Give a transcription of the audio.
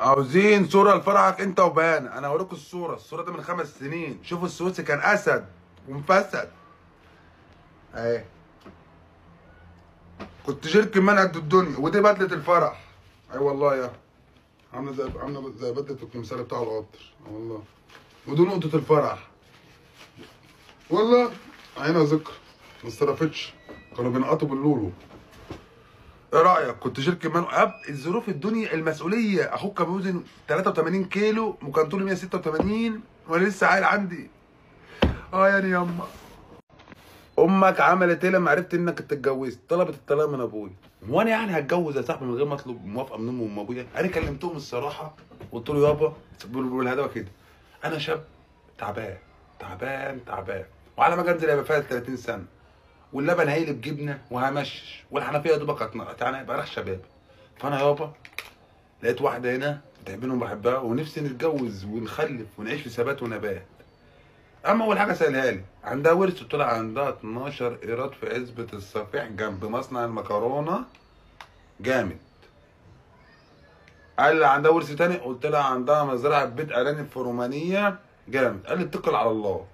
عاوزين صوره لفرحك انت وبيان. انا هوريكم الصورة، الصورة دي من 5 سنين. شوفوا السويسي كان اسد ومفسد اهي. كنت جيركن منع قد الدنيا. ودي بدله الفرح. اي والله يا عامله زي بدله الكمساري بتاع القطر والله. ودي نقطة الفرح والله. عينها ذكر ما اتصرفتش، كانوا بينقطوا باللولو. ايه رايك؟ كنت جيركن مان. الظروف الدنيا، المسؤولية. اخوك كان بيوزن 83 كيلو وكان طوله 186 وانا لسه عيل عندي. يا يما. امك عملت ايه لما عرفت انك اتجوزت؟ طلبت الطلاق من ابويا. وانا يعني هتجوز يا صاحبي من غير ما اطلب موافقة من امي وام ابويا؟ انا كلمتهم الصراحة وقلت له يابا بالهدوء كده، انا شاب تعبان تعبان تعبان، وعلى ما انزل هيبقى فيها 30 سنة، واللبن هيقلب جبنه وهمشش، والحنفية يا دوبك هتنقط، يعني هيبقى راح شبابي. فانا يابا لقيت واحدة هنا بتحبني وبحبها ونفسي نتجوز ونخلف ونعيش في ثبات ونبات. اما اول حاجة سالها لي عندها ورث، قلت لها عندها 12 قيراط في عزبه الصفيح جنب مصنع المكرونه جامد. قال لي عندها ورث تاني، قلت لها عندها مزرعة بيت ارانب في رومانية جامد. قال لي اتكل على الله.